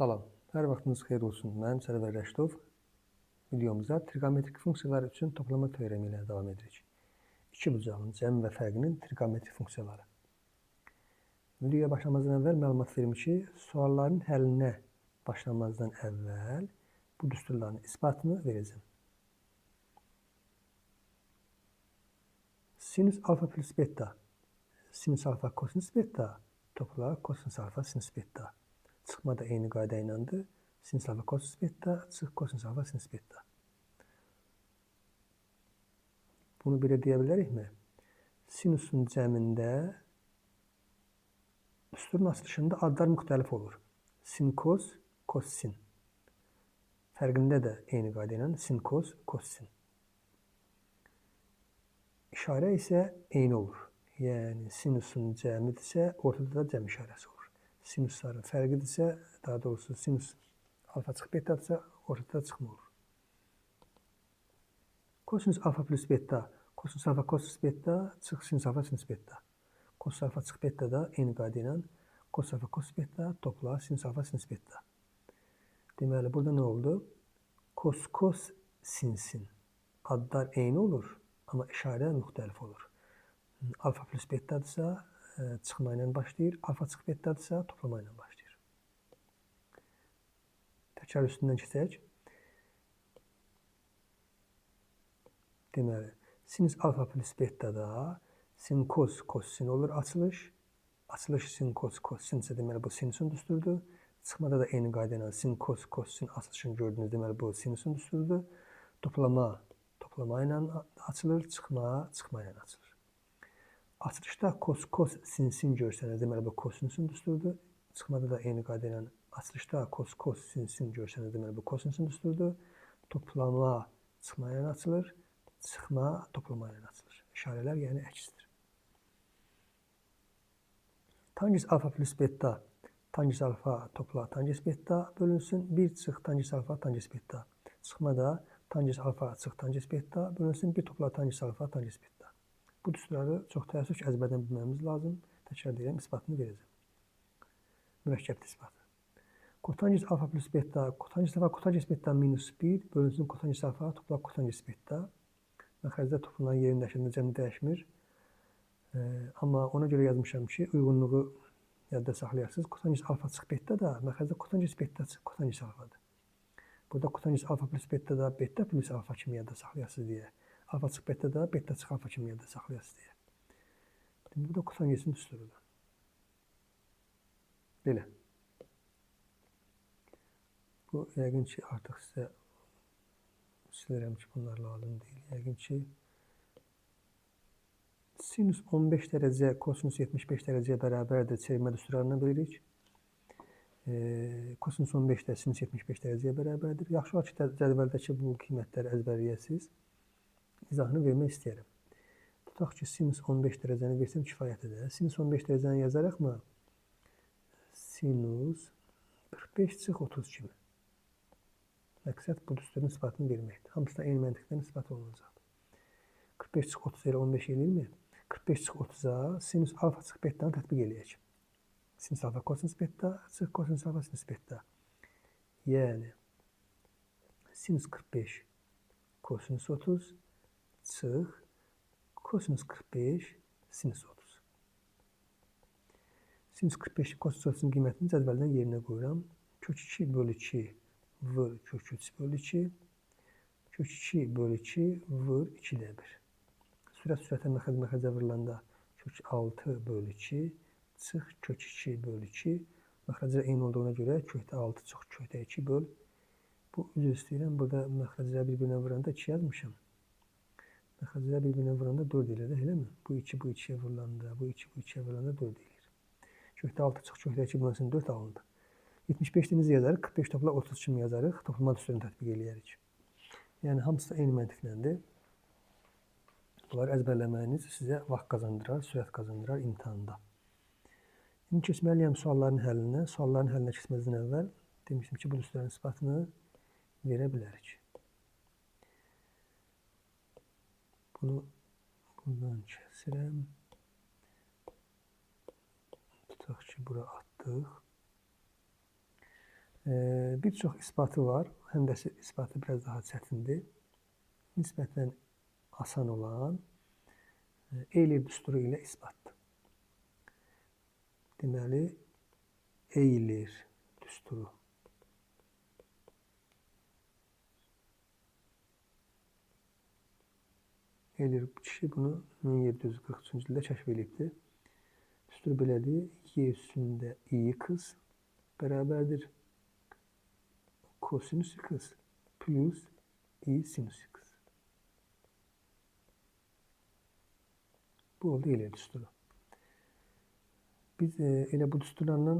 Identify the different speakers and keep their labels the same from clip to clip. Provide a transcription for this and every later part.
Speaker 1: Salam, hər vaxtınız xeyir olsun. Mən Sərvər Rəşidov. Videomuza trigonometrik funksiyalar üçün toplama teoremi ilə davam edirik. İki bucağın cəm və fərqinin trigonometrik funksiyaları. Videoya başlamazdan əvvəl məlumat verim ki, sualların həllinə başlamazdan əvvəl bu düsturların isbatını verəcəm. Sinüs alfa plus beta, sinüs alfa kosinüs beta, topla kosinüs alfa sinüs beta. Çıxma da eyni qayda iləndir. Sinüs alfa kosinüs beta, çıx kosinüs alfa sinüs beta. Bunu belə deyə bilərikmi? Sinusun cəmində düsturun açılışında adlar müxtəlif olur. Sin kos, kos sin. Fərqində də eyni qayda ilə sin kos, kos sin. İşarə isə eyni olur. Yəni sinusun cəmidirsə, ortada da cəm işarəsi olur. Sinusların fərqidirsə, daha doğrusu sinus alfa çıx betadırsa, ortada çıxma olur. Kosinüs alfa plus beta, kosinüs alfa kosinüs beta, çıx sinüs alfa sinüs beta. Kosinüs alfa çıx beta da eyni qayda ilə kosinüs alfa kosinüs beta topla sinüs alfa sinüs beta. Deməli, burada nə oldu? Kos kos sin sin. Adlar eyni olur, amma işarə müxtəlif olur. Alfa plus betadırsa, çıxma ilə başlayır. Alfa çıx betadırsa, toplama ilə başlayır. Təkrar üstündən keçək. Deməli, sinüs alfa plus betada sin kos kos sin olur açılış. Açılış sin kos kos sin isə deməli bu sinusun düsturudur. Çıxmada da eyni qayda ilə sin kos kos sin açılışını gördünüz. Deməli bu sinusun düsturudur. Toplama toplama ilə açılır, çıxma çıxma ilə açılır. Açılışda kos kos sin sin görsəniz, deməli bu kosinusun düsturudur. Çıxmada da eyni qayda ilə açılışda kos kos sin sin görsəniz, deməli bu kosinusun düsturudur. Toplama çıxma ilə açılır, çıxma toplama ilə açılır. İşarələr yəni əksdir. Tangens alfa plus beta, tangens alfa topla tangens beta bölünsün. 1 çıx tangens alfa tangens beta. Çıxma da tangens alfa çıx tangens beta bölünsün. 1 topla tangens alfa tangens beta. Bu düsturları çox təəssüf ki, əzbərdən bilməmiz lazım. Təkrar deyirəm, isbatını verəcəm. Mürəkkəbdir isbatı. Kotangens alfa plus beta, kotangens alfa kotangens beta minus 1 bölünsün kotangens alfa topla kotangens beta. Məxrəcdə toplulan yerin dəyişəndə cəmi dəyişmir. Amma ona görə yazmışam ki, uyğunluğu yadda saxlayasınız. Kotangens alfa çıx beta da məxrəcdə kotangens beta çıx kotangens alfadır. Burada kotangens alfa plus beta da beta plus alfa kimi yadda saxlayasınız deyə. Alfa çıx beta da beta çıx alfa kimi yadda saxlayasınız deyə. Demək, bu da kotangensin düsturudur. Belə. Bu yəqin ki, artıq sizə silirəm ki, bunlar lazım deyil. Yəqin ki, sinüs 15 dərəcə, kosinüs 75 dərəcəyə bərabərdir. Çevirmə düsturlarından bilirik. Kosinüs 15 də sinüs 75 dərəcəyə bərabərdir. Yaxşı olar ki, cədvəldəki bu qiymətləri əzbərləyəsiniz. İzahını vermək istəyirəm. Tutaq ki, sinüs 15 dərəcəni versəm kifayət edər. Sinüs 15 dərəcəni yazaraq mı? Sinus 45 çıx 30 kimi. Məqsəd bu düsturun isbatını verməkdir. Hamısı da eyni məntiqdən isbat olunacaqdır. 45 çıx 30 elə 15 eləyirmi? 45 çıx 30-a sinüs alfa çıx betanı tətbiq eləyək. Sinüs alfa kosinüs beta çıx kosinüs alfa sinüs beta. Yəni sinüs 45 kosinüs 30 çıx kosinüs 45 sinüs 30. Sinüs 45 kosinüs 30-un qiymətini cədvəldən yerinə qoyuram. Kök 2 bölü 2 vur kök 3 bölü 2. Kök 2 bölü 2 vur 2-də 1. Sürət sürətə məxrəc məxrəcə vurulanda kök 6 bölü 2 çıx kök 2 bölü 2. Məxrəclər eyni olduğuna görə kökdə 6 çıx kökdə 2 böl. Bu, üzr istəyirəm, burada məxrəclər bir-birinə vuranda 2 yazmışam. Məxrəclər bir-birinə vuranda 4 eləyir də, eləmi? Bu 2 bu 2-yə vurulanda, bu 2 bu 2-yə vurulanda 4 eləyir. Kökdə 6 çıx kökdə 2 bölünsün 4 alındı. 75-ni necə yazarıq? 45 topla 30 kimi yazarıq. Toplama düsturunu tətbiq eləyərik. Yəni, hamısı da eyni məntiqləndir. Bunları əzbərləməyiniz sizə vaxt qazandırar, sürət qazandırar imtahanda. İndi keçməliyəm sualların həllinə. Sualların həllinə keçməzdən əvvəl demişdim ki, bu düsturların isbatını verə bilərik. Bunu buradan kəsirəm. Tutaq ki, bura atdıq. Bir çox isbatı var. Həndəsi isbatı biraz daha çətindir. Nisbətən asan olan Euler düsturu ilə isbatdır. Deməli, Euler düsturu. Euler kişi bunu 1743-cü ildə kəşf edibdir. Düstur belədir. Y üstündə ix bərabərdir kosinüs x plus i sinüs x. Bu oldu Euler düsturu. Biz elə bu düsturlarla,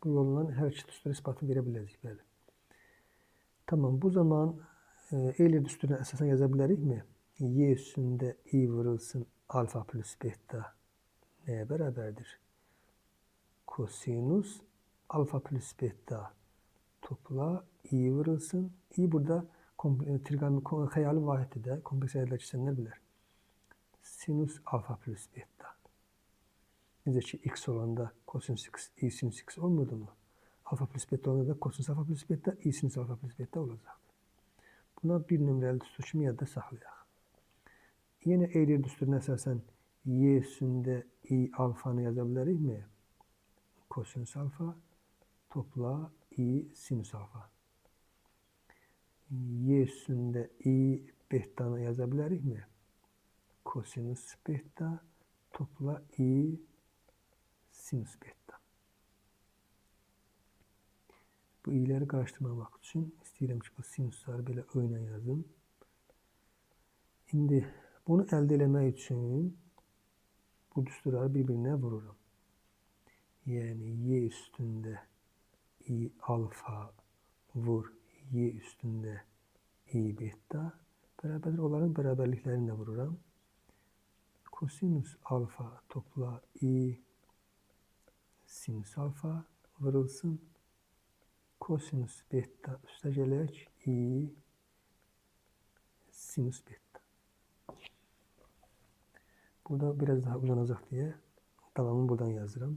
Speaker 1: bu yolla hər iki düstur isbatını verə biləcəyik. Bəli. Tamam, bu zaman Euler düsturuna əsasən yaza bilərikmi? Y üstündə i vurulsun alfa plus beta nəyə bərabərdir? Kosinus alfa plus beta topla i vurulsun. I burada xəyali vahiddir də, kompleks ədədlər keçənlər bilər. Sinus alfa plus beta. Necə ki, x olanda kosinus x, i sinus x olmurdu mu? Alfa plus beta olanda da kosinus alfa plus beta, i sinus alfa plus beta olacaqdır. Buna bir nömrəli düstur kimi yadda saxlayaq. Yenə Euler düsturuna əsasən y üstündə i alfanı yaza bilərikmi? Kosinus alfa topla i sinus alfa. Y üstündə i betanı yaza bilərikmi? Kosinus beta topla i sinus beta. Bu i'ləri qarışdırmamaq üçün istəyirəm ki, bu sinusları belə ö ilə yazım. İndi bunu əldə eləmək üçün bu düsturları bir-birinə vururam. Yəni, y üstündə i alfa vur y üstündə i beta bərabərdir. Onların bərabərliklərini də vururam. Kosinus alfa topla i sinus alfa vurulsun. Kosinus beta üstə gələk i sinus beta. Burada biraz daha uzanacaq deyə davamını buradan yazıram.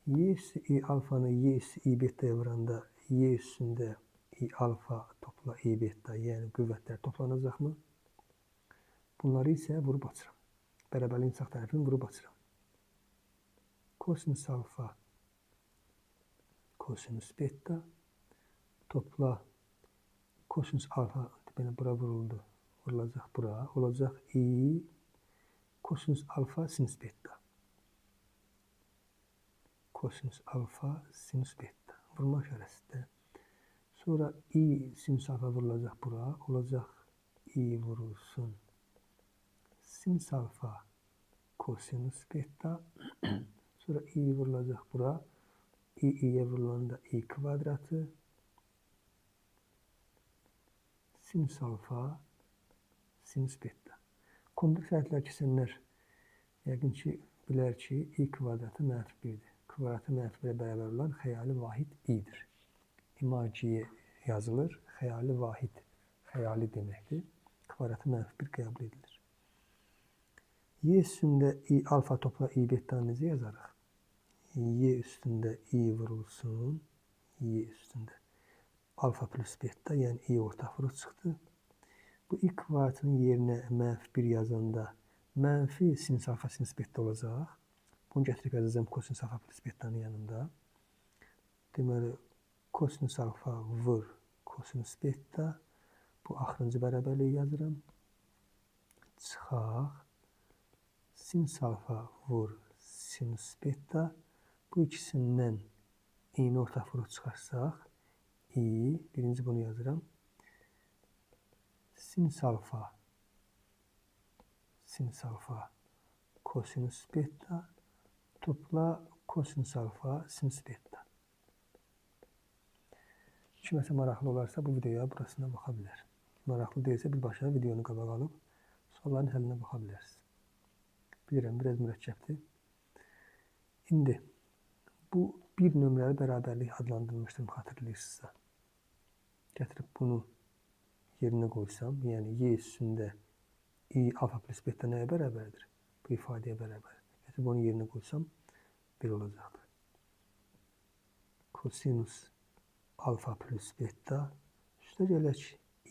Speaker 1: Y üstü i alfanı y üstü i betaya vuranda y üstündə i alfa topla i beta, yəni qüvvətlər toplanacaqmı? Bunları isə vurub açıram. Bərabərliyin sağ tərəfini vurub açıram. Kosinus alfa, kosinus beta topla kosinus alfa, deməli bura vuruldu, vurulacaq bura, olacaq i kosinus alfa sinus beta. Kosinus alfa sinus beta. Vurma işarəsidir. Sonra i sinus alfa vurulacaq bura. Olacaq i vurulsun sinus alfa kosinus beta. Sonra i vurulacaq bura. I i'ye vurulanda i kvadratı sinus alfa sinus beta. Kompleks ədədlər keçənlər yəqin ki, bilər ki, i kvadratı mənfi 1-dir. Kvadratı mənfi 1-ə bərabər olan xəyali vahid i-dir. İmaciyə yazılır. Xəyali vahid, xəyali deməkdir. Kvadratı mənfi 1 qəbul edilir. Y üstündə i alfa topla i betanı necə yazarıq? Y üstündə i vurulsun. Y üstündə alfa plus beta, yəni i ortaq vuruq çıxdı. Bu i kvadratının yerinə mənfi 1 yazanda mənfi sinus alfa sinus beta olacaq. Bunu gətirib yazacağım kosinus alfa plus betanın yanında. Deməli, kosinus alfa vur kosinus beta. Bu axırıncı bərabərliyi yazıram. Çıxaq. Sinus alfa vur sinus beta. Bu ikisindən i-ni ortaq vuruq çıxarsaq, i, birinci bunu yazıram. Sinus alfa, sinus alfa, kosinus beta, topla kosinus alfa, sinus beta. Kiməsə maraqlı olarsa bu videoya burasına baxa bilər. Maraqlı deyilsə birbaşa videonu qabaq alıb sualların həllinə baxa bilərsiniz. Bilirəm, biraz mürəkkəbdir. İndi bu bir nömrəli bərabərlik adlandırılmışdır, xatırlayırsınızsa. Gətirib bunu yerinə qoysam, yəni y üstündə i alfa plus beta nəyə bərabərdir? Bu ifadəyə bərabərdir. Gətirib onu yerinə qoysam, 1 olacaqdır. kosinus alfa plus beta üstə gələk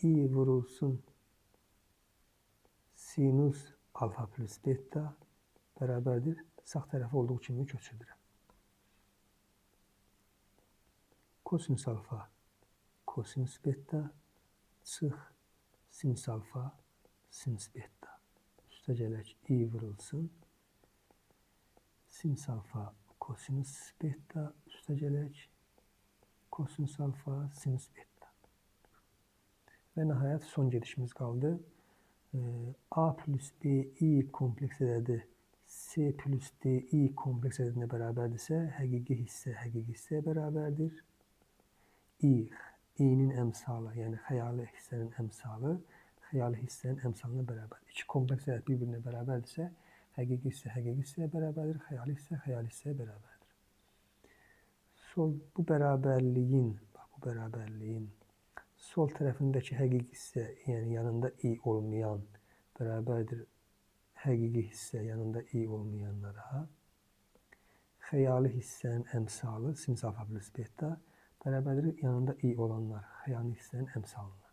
Speaker 1: i vurulsun sinus alfa plus beta bərabərdir. Sağ tərəfi olduğu kimi köçürdürəm. Kosinus alfa kosinus beta çıx sinus alfa sinus beta. Üstə gələk i vurulsun sinus alfa kosinus beta üstə gələk kosinus alfa sinus beta. Və nəhayət son gedişimiz qaldı. A plus BI kompleks ədədi C plus DI kompleks ədədinə bərabərdirsə, həqiqi hissə həqiqi hissəyə bərabərdir. I, I-nin əmsalı, yəni xəyali hissənin əmsalı, xəyali hissənin əmsalına bərabərdir. İki kompleks ədəd bir-birinə bərabərdirsə, həqiqi hissə həqiqi hissəyə bərabərdir, xəyali hissə xəyali hissəyə bərabərdir. Sol, bu bərabərliyin, bax bu bərabərliyin sol tərəfindəki həqiqi hissə, yəni yanında i olmayan bərabərdir həqiqi hissə yanında i olmayanlara. Xəyali hissənin əmsalı sinus alfa plus beta bərabərdir yanında i olanlar xəyali hissənin əmsalına.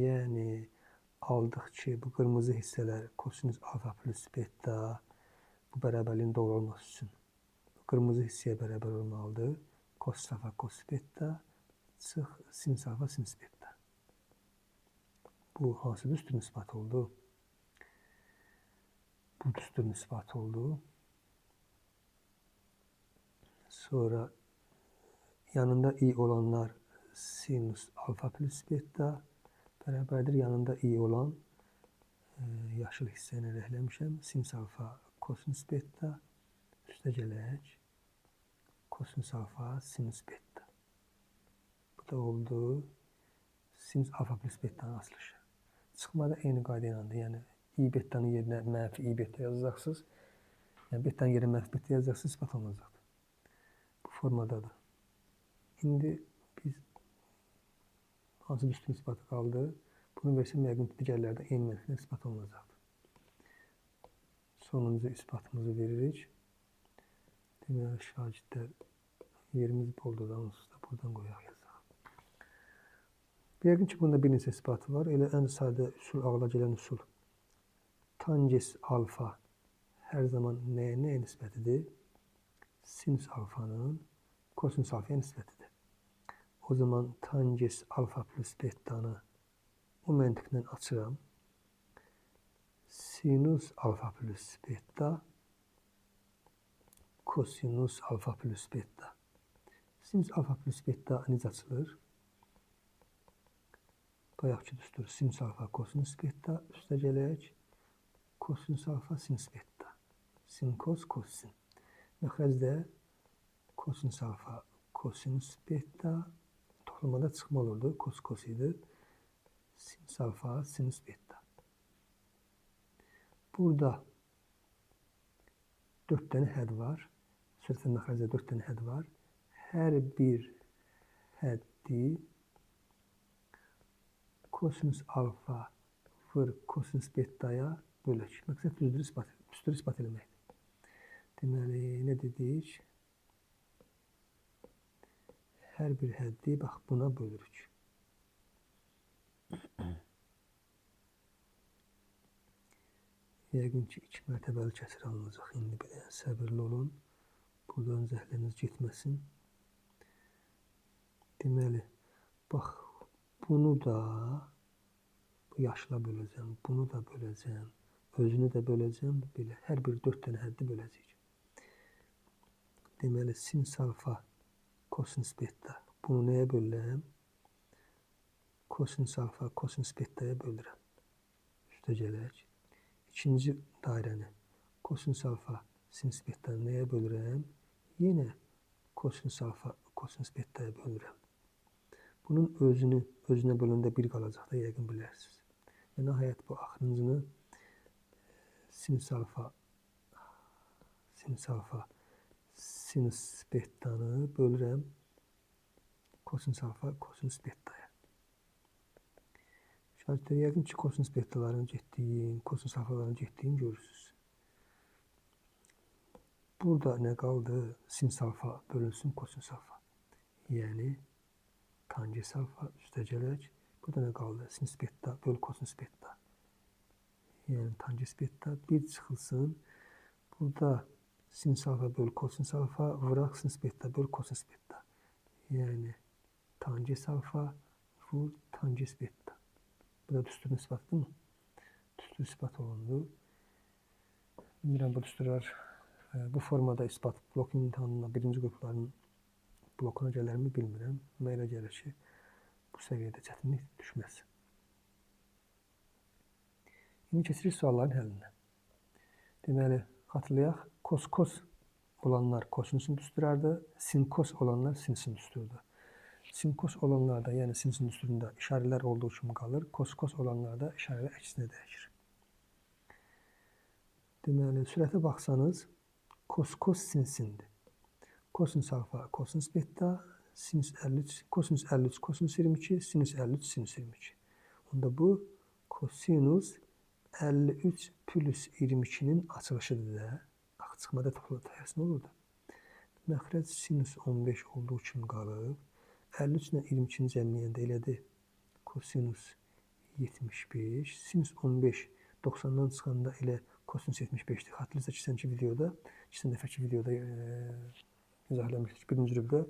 Speaker 1: Yəni aldıq ki, bu qırmızı hissələr kosinus alfa plus beta bu bərabərliyin doğru olması üçün qırmızı hissəyə bərabər olmalıdır. Kos alfa kos beta çıx sinus alfa sinus beta. Bu hansı düsturun isbatı oldu? Bu düsturun isbatı oldu. Sonra yanında i olanlar sinus alfa plus beta bərabərdir. Yanında i olan yaşıl hissəni rəhləmişəm. Sinus alfa kosinus beta üstə gələk kosinus alfa sinus beta. Bu da oldu sinus alfa plus beta'nın açılışı. Çıxmada eyni qayda ilədir. Yəni i betanın yerinə mənfi i beta yazacaqsınız. Yəni betanın yerinə mənfi beta yazacaqsınız, isbat olunacaqdır. Bu formadadır. İndi biz hansı düsturun isbatı qaldı? Bunu versəm yəqin ki, digərlərdə eyni məntiqlə isbat olunacaqdır. Sonuncu isbatımızı veririk. Deməli, şagirdlər, yerimiz boldur da, onsuz da buradan qoyaq yazaq. Yəqin ki, bunda bir neçə isbatı var. Elə ən sadə üsul, ağla gələn üsul. Tangens alfa hər zaman nəyə nisbətidir? Sinus alfanın kosinus alfaya nisbətidir. O zaman tangens alfa plus betanı o məntiqlə açıram. Sinus alfa plus beta kosinus alfa plus beta. Sinus alfa plus beta necə açılır? Bayaqki düstur sinus alfa kosinus beta üstə gələk kosinus alfa sinus beta. Sin kos kosin. Məxrəcdə kosinus alfa kosinus beta toplamada çıxma olurdu. Kos kos idi. Sinus alfa sinus beta. Burada 4 dənə hədd var. Sürət və məxrəcdə 4 dənə hədd var. Hər bir həddi kosinus alfa vur kosinus betaya bölək. Məqsəd düzdür isbat, düstur isbat eləməkdir. Deməli, nə dedik? Hər bir həddi bax buna bölürük. Yəqin ki, 2 mərtəbəli kəsir alınacaq. İndi bir dənə səbirli olun. Buradan zəhleniz getməsin. Deməli, bax bunu da bu yaşla böləcəm, bunu da böləcəm, özünü də böləcəm. Belə hər bir 4 dənə həddi böləcəyik. Deməli, sinus alfa kosinus beta. Bunu nəyə bölürəm? Kosinus alfa kosinus betaya bölürəm. Üstə gələk. İkinci dairəni kosinus alfa sinus betanı nəyə bölürəm? Yenə kosinus alfa kosinus betaya bölürəm. Bunun özünü özünə böləndə 1 qalacaq da yəqin bilərsiniz. Və nəhayət bu axırıncını sinus alfa sinus betanı bölürəm kosinus alfa kosinus betaya. Şagirdlər, yəqin ki, kosinus betaların getdiyini, kosinus alfaların getdiyini görürsünüz. Burada nə qaldı? Sinus alfa bölünsün kosinus alfa. Yəni tangens alfa üstə gələk. Burada nə qaldı? Sinus beta böl kosinus beta. Yəni tangens beta 1 çıxılsın. Burada sinus alfa böl kosinus alfa vuraq sinus beta böl kosinus beta. Yəni tangens alfa vur tangens beta. Bu da düsturun isbatıdır mı? Düstur isbat olundu. Bilmirəm bu düsturlar bu formada isbat blok imtahanına birinci qrupların blokuna gələrmi bilmirəm. Mənə elə gəlir ki, bu səviyyədə çətinlik düşməz. İndi keçirik sualların həllinə. Deməli, xatırlayaq, kos-kos olanlar kosinusun düsturardı, sin-kos olanlar sinusun düsturudur. Sin-kos olanlarda, yəni sinusun düsturunda işarələr olduğu kimi qalır, kos-kos olanlarda işarələr əksinə dəyişir. Deməli, sürətə baxsanız, kos-kos sin-sindir. Kosinus alfa, kosinus beta, sinus 53, kosinus 53, kosinus 22, sinus 53, sinus 22. Onda bu kosinus 53 plus 22-nin açılışıdır da. Axı çıxmada topla tərsinə olurdu. Məxrəc sinus 15 olduğu kimi qalıb. 53 ilə 22-ni cəmləyəndə elədi. Kosinus 75, sinus 15 90-dan çıxanda elə kosinus 75-dir. Xatırlayırsa keçənki videoda, keçən dəfəki videoda izah eləmişdik. Birinci rübdə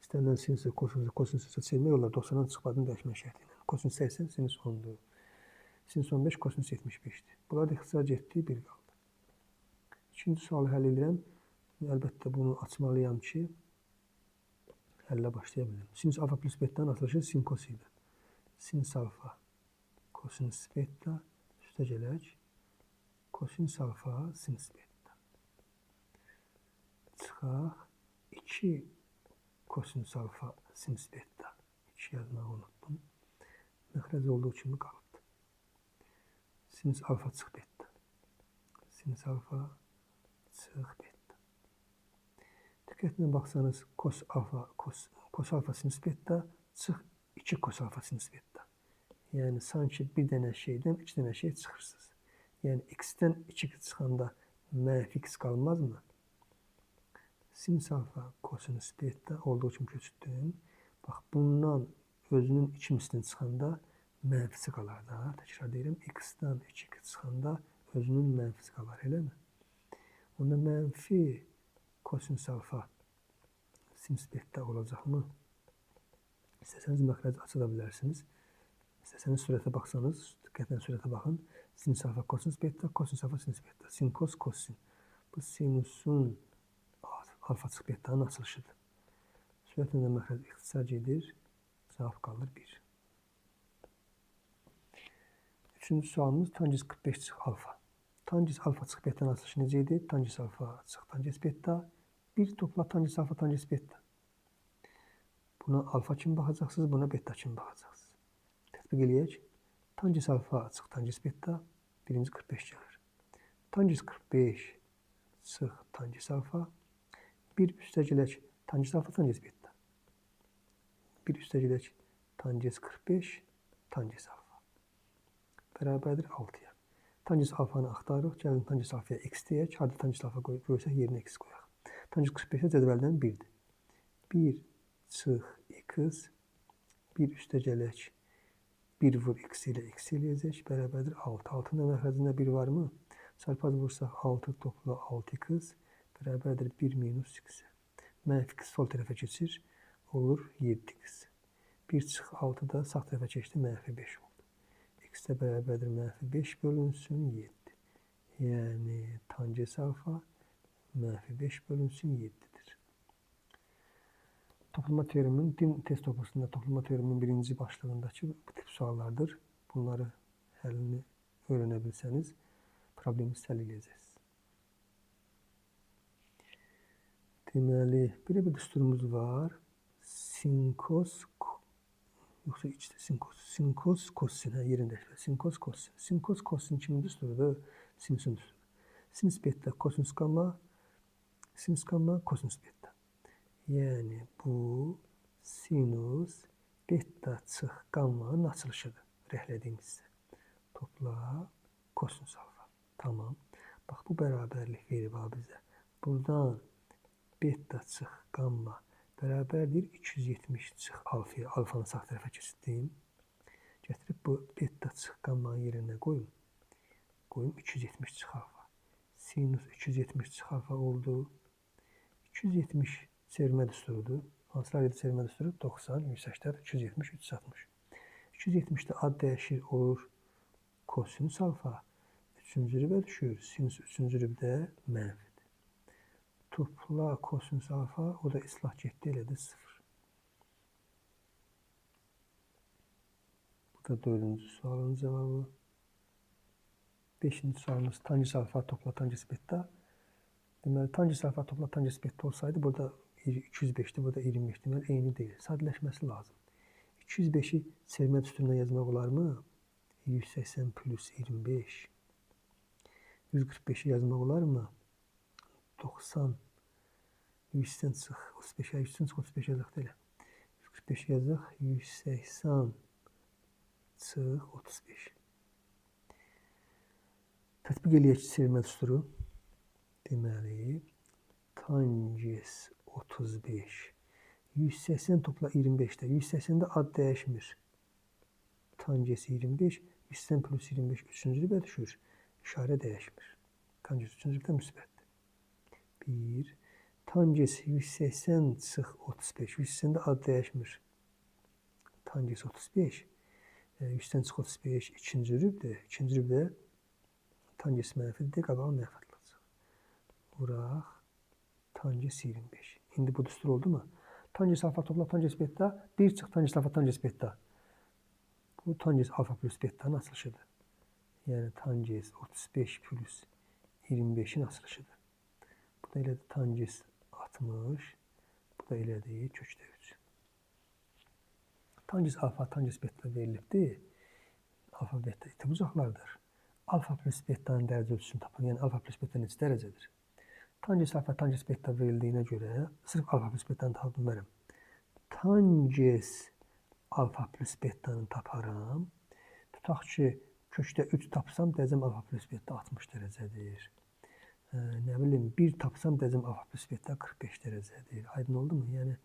Speaker 1: istənilən sinusu, kosinusu, kosinusu çevirmək olar. 90-dan çıxmadığını dəyişmək şərti ilə. Kosinus 80, sinus 10-dur. Sinus 15, kosinus 75-dir. Bunlar da ixtisar getdi, 1 qaldı. İkinci sualı həll edirəm. Əlbəttə bunu açmalıyam ki, həllə başlaya bilim. Sinus alfa plus beta'nın açılışı sin kos idi. Sinus alfa, kosinus beta, üstə gələk. Kosinus alfa, sinus beta. Çıxaq. 2 kosinus alfa, sinus beta. 2 yazmağı unutdum. Məxrəc olduğu kimi qalıbdır. Sinus alfa çıx beta. Sinus alfa çıx beta. Diqqətlə baxsanız kos alfa, kos alfa sinus beta çıx 2 kos alfa sinus beta. Yəni sanki bir dənə şeydən 2 dənə şey çıxırsınız. Yəni x-dən 2 çıxanda mənfi x qalmazmı? Sinus alfa kosinus beta olduğu kimi köçürdüm. Bax bundan özünün 2 mislini çıxanda mənfisi qalar da. Təkrar deyirəm, x-dən 2 çıxanda özünün mənfisi qalar, eləmi? Onda mənfi kosinus alfa sinus beta olacaqmı? İstəsəniz məxrəci aça da bilərsiniz. İstəsəniz sürətə baxsanız, diqqətlə sürətə baxın. Sinus alfa kosinus beta, kosinus alfa sinus beta. Sin kos, kos sin. Bu sinusun alfa çıx betanın açılışıdır. Sürətlə də məxrəc ixtisar gedir. Cavab qalır 1. Üçüncü sualımız tangens 45 çıx alfa. Tangens alfa çıx betanın açılışı necə idi? Tangens alfa çıx tangens beta. 1 topla tangens alfa tangens beta. Buna alfa kimi baxacaqsınız, buna beta kimi baxacaqsınız. Tətbiq eləyək. Tangens alfa çıx tangens beta. Birinci 45 gəlir. Tangens 45 çıx tangens alfa. 1 üstə gələk tangens alfa tangens beta. 1 üstə gələk tangens 45 tangens alfa. Bərabərdir 6-ya. Tangens alfanı axtarırıq. Gəlin tangens alfaya x deyək. Harda tangens alfa qoysaq yerinə x qoyaq. Tangens 45-ə cədvəldən 1-dir. 1 çıx x 1 üstə gələk 1 vur x ilə x eləyəcək. Bərabərdir 6. 6-nın məxrəcində 1 varmı? Çarpaz vursaq 6 topla 6x bərabərdir 1 minus x. Mənfi x sol tərəfə keçir. Olur 7x. 1 çıx 6 da sağ tərəfə keçdi, mənfi 5 oldu. X də bərabərdir mənfi 5 bölünsün 7. Yəni tangens alfa mənfi 5 bölünsün 7-dir. Toplama teoreminin din test toplusunda toplama teoreminin birinci başlığındakı bu tip suallardır. Bunları həllini öyrənə bilsəniz probleminizi həll eləyəcəksiniz. Deməli, belə bir düsturumuz var. Sinkos, yoxsa ikisi sinkos. Sinkos, kosin, hə, yerini dəyişmək. Sinkos, kosin. Sinkos, kosin kimin düsturudur? Sinusun düsturudur. Sinus beta, kosinus gamma, sinus gamma, kosinus beta. Yəni bu sinus beta çıx gammanın açılışıdır. Rəhlədiyimiz hissə. Topla kosinus alfa. Tamam. Bax bu bərabərlik verib ha bizə. Buradan beta çıx gamma Bərabərdir 270 çıx alfaya. Alfanı sağ tərəfə keçirtdim. Gətirib bu beta çıx qammanın yerinə qoyum. Qoyum 270 çıx alfa. Sinus 270 çıx alfa oldu. 270 çevirmə düsturudur. Hansılar idi çevirmə düsturu? 90, 180, 270, 360. 270-də ad dəyişir olur. Kosinus alfa 3-cü rübə düşür. Sinus 3-cü rübdə mənfidir. Topla kosinus alfa, o da islah getdi, elədi 0. Bu da 4-cü sualın cavabı. 5-ci sualımız tangens alfa topla tangens beta. Deməli, tangens alfa topla tangens beta olsaydı, burada 205-dir, burada 25. Deməli, eyni deyil. Sadələşməsi lazım. 205-i çevirmə düsturundan yazmaq olarmı? 180 plus 25. 145-i yazmaq olarmı? 90. 100-dən çıx 35-ə, 100-dən çıx 35 yazaq da elə. 145-i yazaq, 180 çıx 35. Tətbiq eləyək çevirmə düsturu. Deməli, tangens 35. 180 topla 25-də. 180-də ad dəyişmir. Tangens 25, 180 plus 25 3-cü rübə düşür. İşarə dəyişmir. Tangens 3-cü rübdə müsbətdir. 1. Tangens 180 çıx 35. 180-də ad dəyişmir. Tangens 35. 180 çıx 35 2-ci rübdir. 2-ci rübdə tangens mənfidir. Qabağa mənfi atılacaq. Vuraq. Tangens 25. İndi bu düstur oldu mu? Tangens alfa topla tangens beta. 1 çıx tangens alfa tangens beta. Bu tangens alfa plus beta'nın açılışıdır. Yəni tangens 35 plus 25-in açılışıdır. Bu da elədir tangens 60. Bu da elədir kökdə 3. Tangens alfa, tangens beta verilibdir. Alfa beta iti bucaqlardır. Alfa plus beta'nın dərəcə ölçüsünü tapın. Yəni alfa plus beta neçə dərəcədir? Tangens alfa, tangens beta verildiyinə görə sırf alfa plus beta'nı tapa bilmərəm. Tangens alfa plus beta'nı taparam. Tutaq ki, kökdə 3 tapsam, dərəcəm alfa plus beta 60 dərəcədir. Nə bilim, 1 tapsam, dərəcəm alfa plus beta 45 dərəcədir. Aydın oldu mu? Yəni,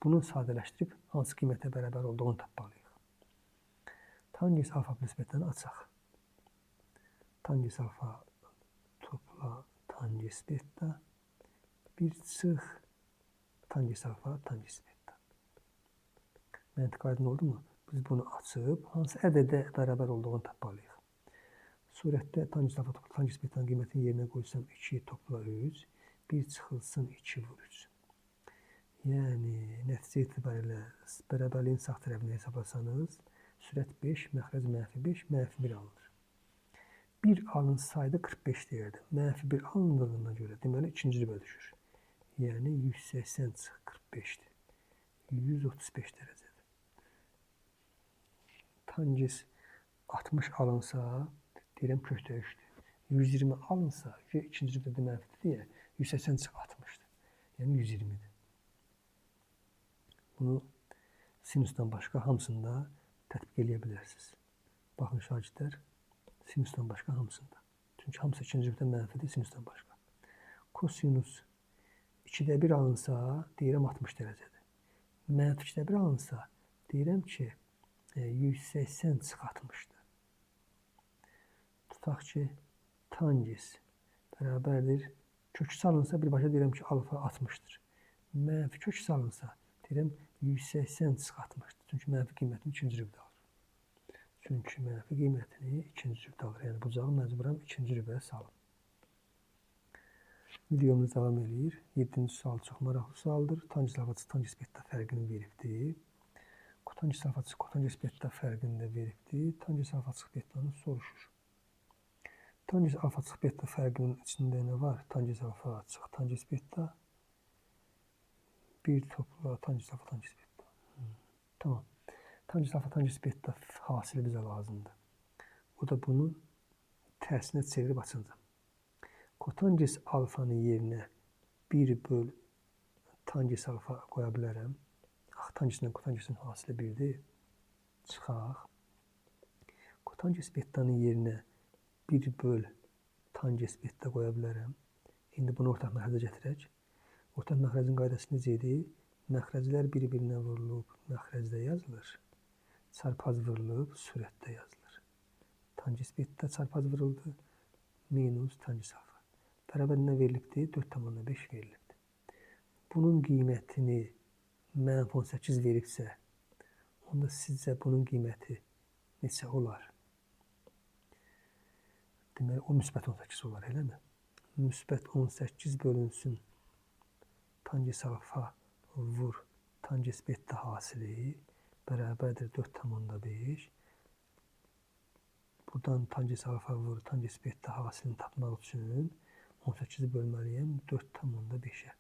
Speaker 1: bunu sadələşdirib hansı qiymətə bərabər olduğunu tapmalıyıq. Tangens alfa plus beta'nı açaq. Tangens alfa topla tangens beta 1 çıx tangens alfa tangens beta. Məntiq aydın oldu mu? Biz bunu açıb hansı ədədə bərabər olduğunu tapmalıyıq. Surətdə tangens alfa topla tangens beta'nın qiymətini yerinə qoysam 2 topla 3, 1 çıxılsın 2 vur 3. Yəni nəticə etibarilə bərabərliyin sağ tərəfini hesablasanız, sürət 5, məxrəc mənfi 5, mənfi 1 alınır. 1 alınsaydı 45 deyərdim. Mənfi 1 alındığına görə deməli ikinci rübə düşür. Yəni 180 çıx 45-dir. 135 dərəcədir. Tangens 60 alınsa, deyirəm kökdə 3-dür. 120 alınsa, ikinci rübədə mənfidir deyə 180 çıx 60-dır. Yəni 120-dir. Bunu sinusdan başqa hamısında tətbiq eləyə bilərsiniz. Baxın şagirdlər, sinusdan başqa hamısında. Çünki hamısı ikinci rübədə mənfidir sinusdan başqa. Kosinus 2-də 1 alınsa, deyirəm 60 dərəcədir. Mənfi 2-də 1 alınsa, deyirəm ki, 180 çıx 60-dır. Tutaq ki, tangens bərabərdir. Kök salınsa, birbaşa deyirəm ki, alfa 60-dır. Mənfi kök salınsa, deyirəm 180 çıx 60-dır. Çünki mənfi qiymətini ikinci rübdə alır. Çünki mənfi qiymətini ikinci rübdə alır. Yəni bucağı məcburam ikinci rübəyə salım. Videomuz davam eləyir. 7-ci sual çox maraqlı sualdır. Tangens alfa çıx tangens beta fərqini veribdir. Kotangens alfa çıx kotangens beta fərqini də veribdir. Tangens alfa çıx betanı soruşur. Tangens alfa çıx beta fərqinin içində nə var? Tangens alfa çıx tangens beta 1 topla tangens alfa tangens beta. Tamam. Tangens alfa tangens beta hasili bizə lazımdır. O da bunu tərsinə çevirib açacağam. Kotangens alfanın yerinə 1 böl tangens alfa qoya bilərəm. Axı tangeslə kotangesin hasili 1-dir. Çıxaq. Kotangens betanın yerinə 1 böl tangens beta qoya bilərəm. İndi bunu ortaq məxrəcə gətirək. Ortaq məxrəcin qaydası necə idi? Məxrəclər bir-birinə vurulub, məxrəcdə yazılır. Çarpaz vurulub, sürətdə yazılır. Tangens beta çarpaz vuruldu, minus tangens alfa. Bərabər nə verilibdir? 4,5 verilibdir. Bunun qiymətini mənfi 18 veribsə, onda sizcə bunun qiyməti neçə olar? Deməli, o müsbət 18 olar, eləmi? Müsbət 18 bölünsün tangens alfa vur tangens beta hasili bərabərdir 4,5. Buradan tangens alfa vur tangens beta hasilini tapmaq üçün 18-i bölməliyəm 4,5-ə.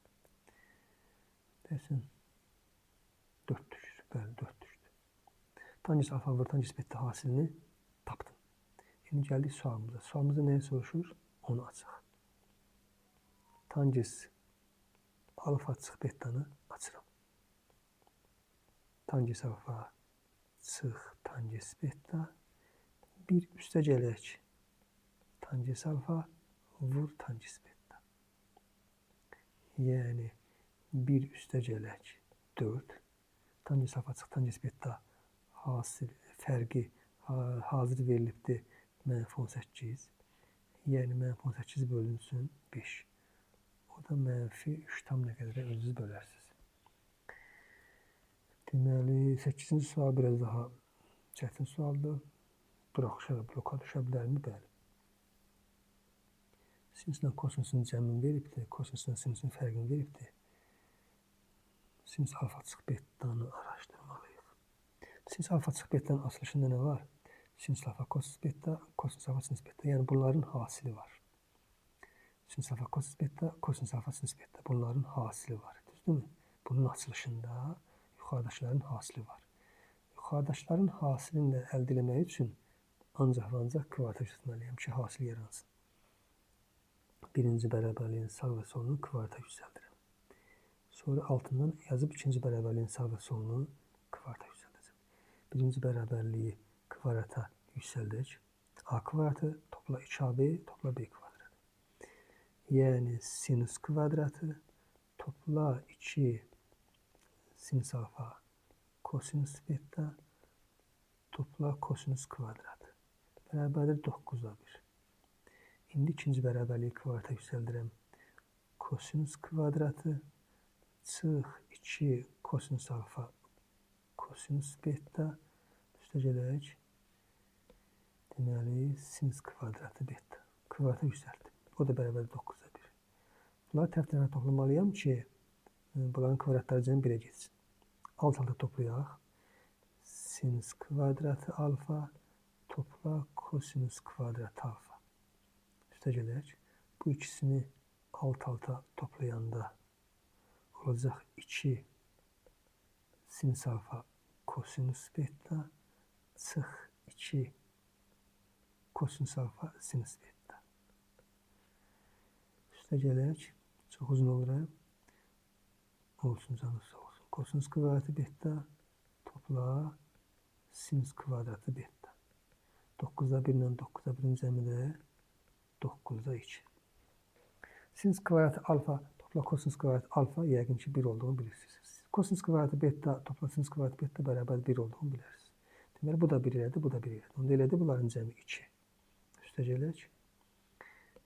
Speaker 1: Deyəsən 4 düşür. Bəli, 4 düşdü. Tangens alfa vur tangens beta hasilini tapdım. İndi gəldik sualımıza. Sualımızda nəyi soruşur? Onu açaq. Tangens alfa çıx betanı açıram. Tangens alfa çıx tangens beta 1 üstə gələk. Tangens alfa vur tangens beta. Yəni 1 üstə gələk 4. Tangens alfa çıx tangens beta hasil fərqi hazır verilibdir mənfi 18. Yəni mənfi 18 bölünsün 5. O da mənfi 3 tam nə qədərə özünüz bölərsiniz. Deməli, 8-ci sual biraz daha çətin sualdır. Buraxışa və bloka düşə bilərmi? Bəli. Sinusla kosinusun cəmini veribdir. Kosinusla sinusun fərqini veribdir. Sinus alfa çıx betanı araşdırmalıyıq. Sinus alfa çıx betanın açılışında nə var? Sinus alfa kosinus beta, kosinus alfa sinus beta. Yəni bunların hasili var. Sinus alfa kosinus beta, kosinus alfa sinus beta. Bunların hasili var. Düzdürmü? Bunun açılışında yuxarıdakıların hasili var. Yuxarıdakıların hasilini də əldə eləmək üçün ancaq və ancaq kvadrata yüksəltməliyəm ki, hasil yaransın. Birinci bərabərliyin sağ və solunu kvadrata yüksəldirəm. Sonra altından yazıb ikinci bərabərliyin sağ və solunu kvadrata yüksəldəcəm. Birinci bərabərliyi kvadrata yüksəldək. A kvadratı topla 2AB topla B kvadratı. Yəni sinus kvadratı topla 2 sinus alfa kosinus beta topla kosinus kvadratı bərabərdir 9-da 1. İndi ikinci bərabərliyi kvadrata yüksəldirəm. Kosinus kvadratı çıx 2 kosinus alfa kosinus beta üstə gələk. Deməli, sinus kvadratı beta. Kvadrata yüksəltdim. O da bərabər 9-da 1. Bunları tərəf-tərəfə toplamalıyam ki, bunların kvadratları cəmi 1-ə getsin. Alt-alta toplayaq. Sinus kvadratı alfa topla kosinus kvadratı alfa. Üstə gələk. Bu ikisini alt-alta toplayanda olacaq 2 sinus alfa kosinus beta çıx 2 kosinus alfa sinus beta. Üstə gələk. Çox uzun olur. Hə? Olsun canı sağ olsun. Kosinus kvadratı beta topla sinus kvadratı beta. 9-da 1 ilə 9-da 1-in cəmi də 9-da 2. Sinus kvadratı alfa topla kosinus kvadratı alfa yəqin ki 1 olduğunu bilirsiniz. Kosinus kvadratı beta topla sinus kvadratı beta bərabər 1 olduğunu bilərsiniz. Deməli bu da 1 elədi, bu da 1 elədi. Onda elədi bunların cəmi 2. Üstə gələk.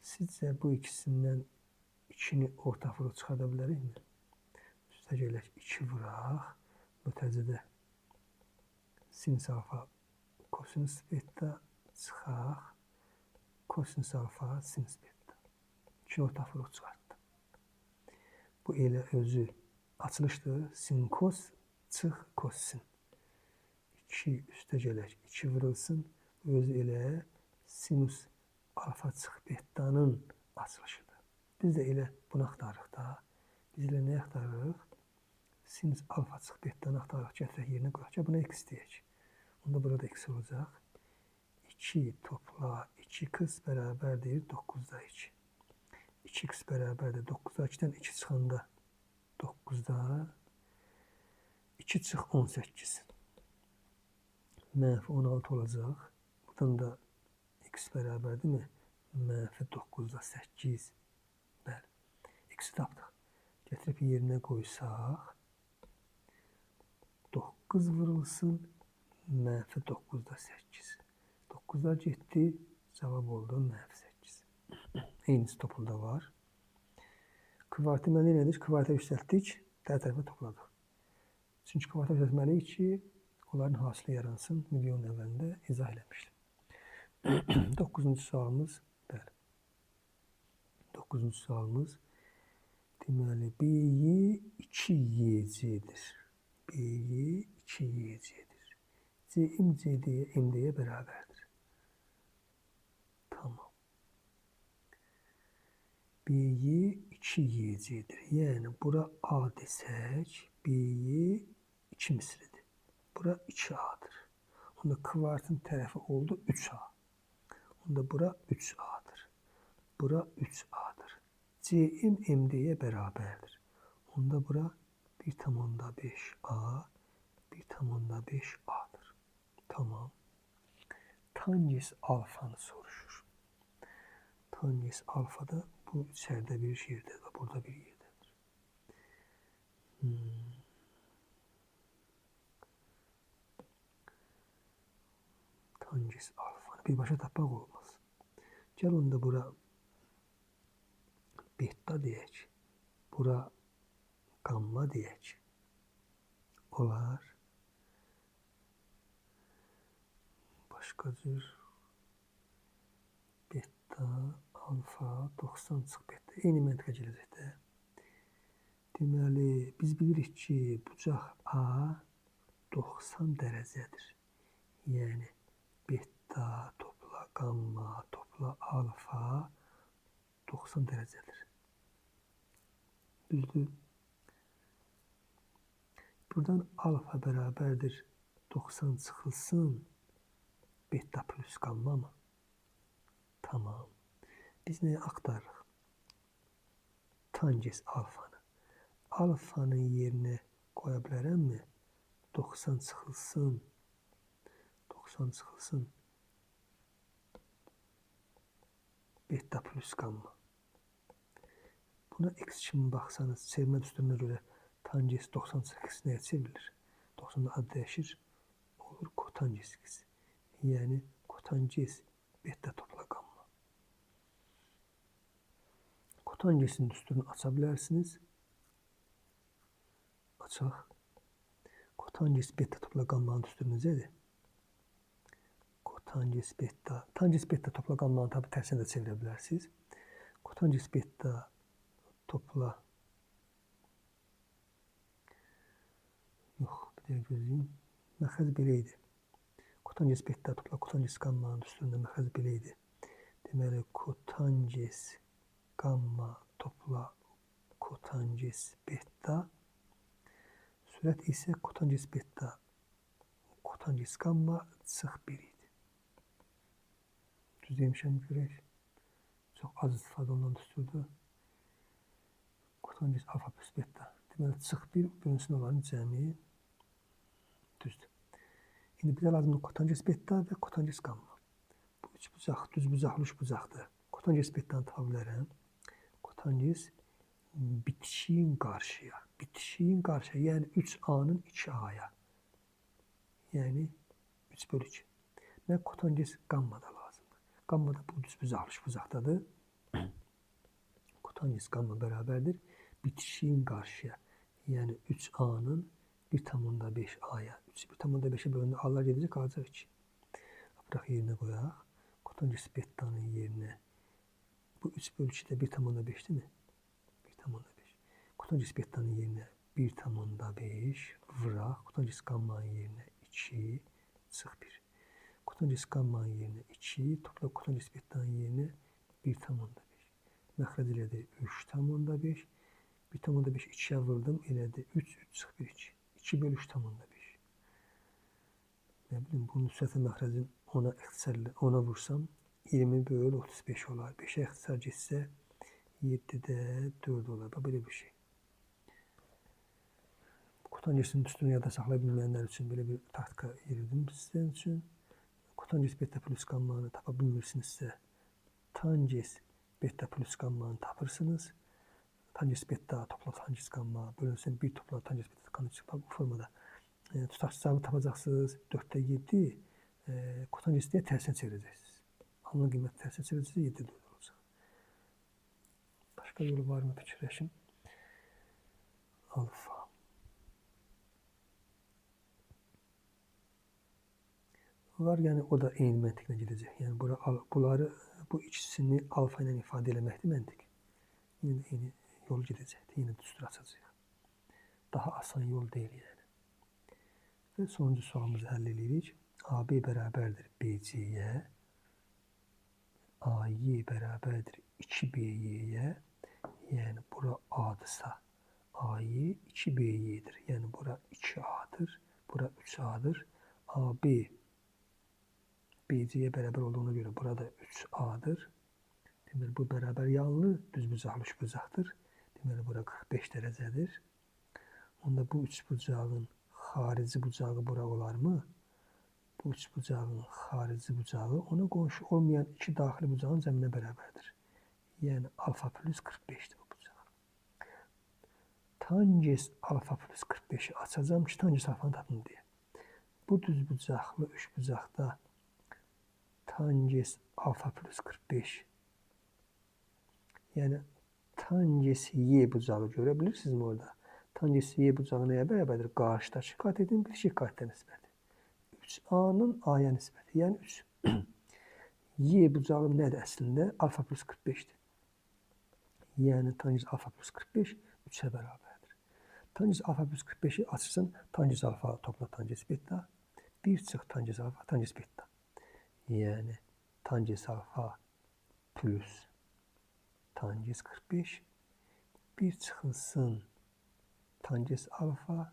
Speaker 1: Sizcə bu ikisindən 2-ni ortaq vurub çıxarda bilərikmi? Üstə gələk 2 vuraq. Mötərizədə sinus alfa kosinus beta çıxaq. Kosinus alfa sinus beta. 2 ortaq vurub çıxartdım. Bu elə özü açılışdır. Sin kos çıx kos sin. 2 üstə gələk 2 vurulsun. Özü elə sinus alfa çıx betanın açılışıdır. Biz də elə bunu axtarırıq da. Biz elə nəyi axtarırıq? Sinus alfa çıx betanı axtarırıq. Gətirək yerinə qoyaq. Gəl buna x deyək. Onda burada x olacaq. 2 topla 2x bərabərdir 9-da 2. 2x bərabərdir 9-da 2-dən 2 çıxanda 9-da 2 çıx 18. Mənfi 16 olacaq. Buradan da x bərabərdirmi? Mənfi 9-da 8. Bəli. X-i tapdıq. Gətirib yerinə qoysaq 9 vurulsun mənfi 9,8. 9-lar getdi, cavab oldu mənfi 8. Eynisi topulda var. Kvartı mən nə edir? Kvarta yüksəltdik, hər tərəfə topladıq. Çünki kvarta yüksəltməliyik ki, onların hasili yaransın. Videonun əvvəlində izah eləmişdim. 9-cu sualımız, bəli. 9-cu sualımız, deməli, BY 2YC-dir. BY 2YC-dir. CM CD-yə, MD-yə bərabərdir. Tamam. BY 2YC-dir. Yəni, bura A desək, BY 2 mislidir. Bura 2A-dır. Onda kvartın tərəfi oldu 3A. Onda bura 3A-dır. Bura 3A-dır. CM MD-yə bərabərdir. Onda bura 1,5A, 1,5A-dır. Tamam. Tangens alfanı soruşur. Tangens alfa da bu içəride bir yerdə və burada bir yerdədir. Tangens alfanı birbaşa tapmaq olmaz. Gəl onda bura beta deyək. Bura gamma deyək. Olar. Başqa cür beta, alfa, 90 çıx beta. Eyni məntiqə gələcək də. Deməli, biz bilirik ki, bucaq A 90 dərəcədir. Yəni, beta topla gamma topla alfa 90 dərəcədir. Düzdür? Buradan alfa bərabərdir 90 çıxılsın beta plus gamma mı? Tamam. Biz nəyi axtarırıq? Tangens alfanı. Alfanın yerinə qoya bilərəmmi? 90 çıxılsın. 90 çıxılsın. Beta plus gamma. Buna x kimi baxsanız, çevirmə düsturuna görə tangens 90 çıx x nəyə çevrilir? 90-da ad dəyişir. Olur kotangens x. Yəni, kotangens beta topla gamma. Kotangensin düsturunu aça bilərsiniz. Açaq. Kotangens beta topla gammanın düsturu necədir? Kotangens beta. Tangens beta topla gammanı tabi tərsinə də çevirə bilərsiniz. Kotangens beta topla. Yox, bir dəqiqə gözləyim. Məxəz belə idi. Kotangens beta topla kotangens gammanın düsturunda məxəz belə idi. Deməli, kotangens gamma topla kotangens beta. Sürət isə kotangens beta kotangens gamma çıx 1 idi. Düz demişəm görək. Çox az istifadə olunan düsturdur. Kotangens alfa plus beta. Deməli, çıx 1 bölünsün onların cəmi. Düzdür. İndi bizə lazımdır kotangens beta və kotangens gamma. Bu üç bucaq, düz bucaqlı üç bucaqdır. Kotangens betanı tapa bilərəm. Kotangens bitişiyin qarşıya. Bitişiyin qarşıya, yəni 3A-nın 2A-ya. Yəni 3 bölü 2. Mənə kotangens gamma da lazımdır. Gamma da bu düz bucaqlı üç bucaqdadır. Kotangens gamma bərabərdir. Bitişiyin qarşıya. Yəni 3A-nın 1,5A-ya. 3 1,5-ə bölündə A-lar gedəcək, qalacaq 2. Bıraq yerinə qoyaq. Kotangens betanın yerinə. Bu 3 bölü 2 də 1,5-dirmi? 1,5. Kotangens betanın yerinə 1,5 vuraq. Kotangens gammanın yerinə 2 çıx 1. Kotangens gammanın yerinə 2 topla kotangens betanın yerinə 1,5. Məxrəc elədi 3,5. 1,5 2-yə vurdum, elədi 3, 3 çıx 1, 2. 2 bölü 3,5. Nə bilim, bunun sürətin məxrəcin 10-a ixtisarlı, 10-a vursam 20 bölü 35 olar. 5-ə ixtisar getsə 7-də 4 olar. Bax, belə bir şey. Kotangensin düsturunu yadda saxlaya bilməyənlər üçün belə bir taktika yerirdim sizin üçün. Kotangens beta plus gammanı tapa bilmirsinizsə, tangens beta plus gammanı tapırsınız. Tangens beta topla tangens gamma bölünsün 1 topla tangens beta gamma çıxır. Bu formada Tutaq cavabı tapacaqsınız 4-də 7, kotangens deyə tərsinə çevirəcəksiniz. Alınan qiyməti tərsinə çevirəcəksiniz, 7-də 4 olacaq. Başqa yolu var mı fikirləşim? Alfa. Var, yəni o da eyni məntiqlə gedəcək. Yəni bura, bunları, bu ikisini alfa ilə ifadə eləməkdir məntiq. Yenə də eyni yol gedəcəkdir. Yenə düstur açacaq. Daha asan yol deyil yəni. Və sonuncu sualımızı həll edirik. AB bərabərdir BC-yə. AY bərabərdir 2BY-yə. Yəni bura A-dırsa AY 2BY-dir. Yəni bura 2A-dır. Bura 3A-dır. AB BC-yə bərabər olduğuna görə burada 3A-dır. Deməli, bu bərabər yanlı düzbucaqlı üçbucaqdır. Deməli, bura 45 dərəcədir. Onda bu üçbucağın xarici bucağı bura olarmı? Bu üçbucağın xarici bucağı ona qonşu olmayan iki daxili bucağın cəminə bərabərdir. Yəni, alfa plus 45-dir bu bucaq. Tangens alfa plus 45-i açacağım ki, tangens alfanı tapın deyə. Bu düzbucaqlı üçbucaqda tangens alfa plus 45, yəni tangens Y bucağı görə bilirsinizmi orada? Tangens Y bucağı nəyə bərabərdir? Qarşıdakı katetin bitişik katetə nisbəti. 3A-nın A-ya nisbəti, yəni 3. Y bucağı nədir əslində? Alfa plus 45-dir. Yəni tangens alfa plus 45 3-ə bərabərdir. Tangens alfa plus 45-i açırsan, tangens alfa topla tangens beta, 1 çıx tangens alfa, tangens beta. Yəni tangens alfa plus tangens 45, 1 çıxılsın tangens alfa,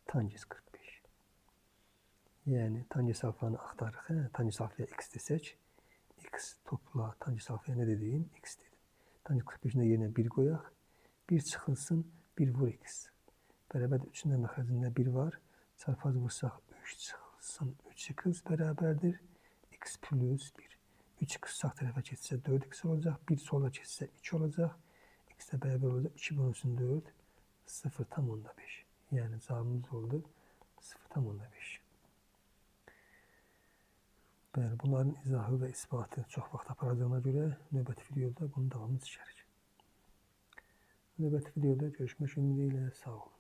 Speaker 1: tangens 45. Yəni tangens alfanı axtarırıq. Hə? Tangens alfaya x desək, x topla tangens alfaya nə dedim? X dedim. Tangens 45-in də yerinə 1 qoyaq. 1 çıxılsın, 1 vur x. Bərabərdir 3-ün də məxrəcində 1 var. Çarpaz vursaq 3 çıxılsın, 3x bərabərdir. X plus 1. 3x sağ tərəfə keçsə 4x olacaq. 1 sola keçsə 2 olacaq. X də bərabər olacaq. 2 bölünsün 4. 0,5. Yəni cavabımız oldu 0,5. Bəli, bunların izahı və isbatı çox vaxt aparacağına görə növbəti videoda bunun davamını çəkərik. Növbəti videoda görüşmək ümidi ilə sağ olun.